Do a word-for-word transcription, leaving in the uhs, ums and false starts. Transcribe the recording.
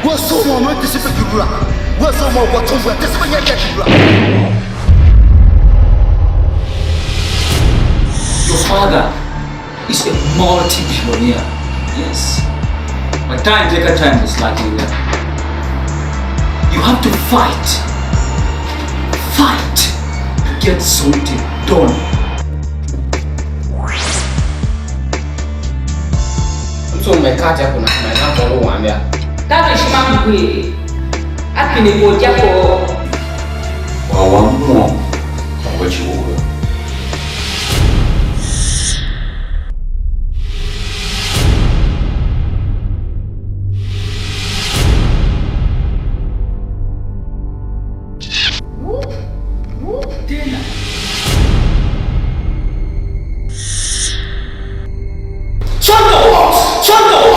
What's so more? This is the people. What's so more? What? This is the people. Your father is a multi-billionaire. Yes. But time take a time is like you. You have to fight. Fight to get something done. M soo me kaa a ku na, ma nan kôr u wam yô. Taver ishima m hwee, a pine kor jekoo. Kwagh wam môm, kpa ngu a ci u we. Thunder what? Thunder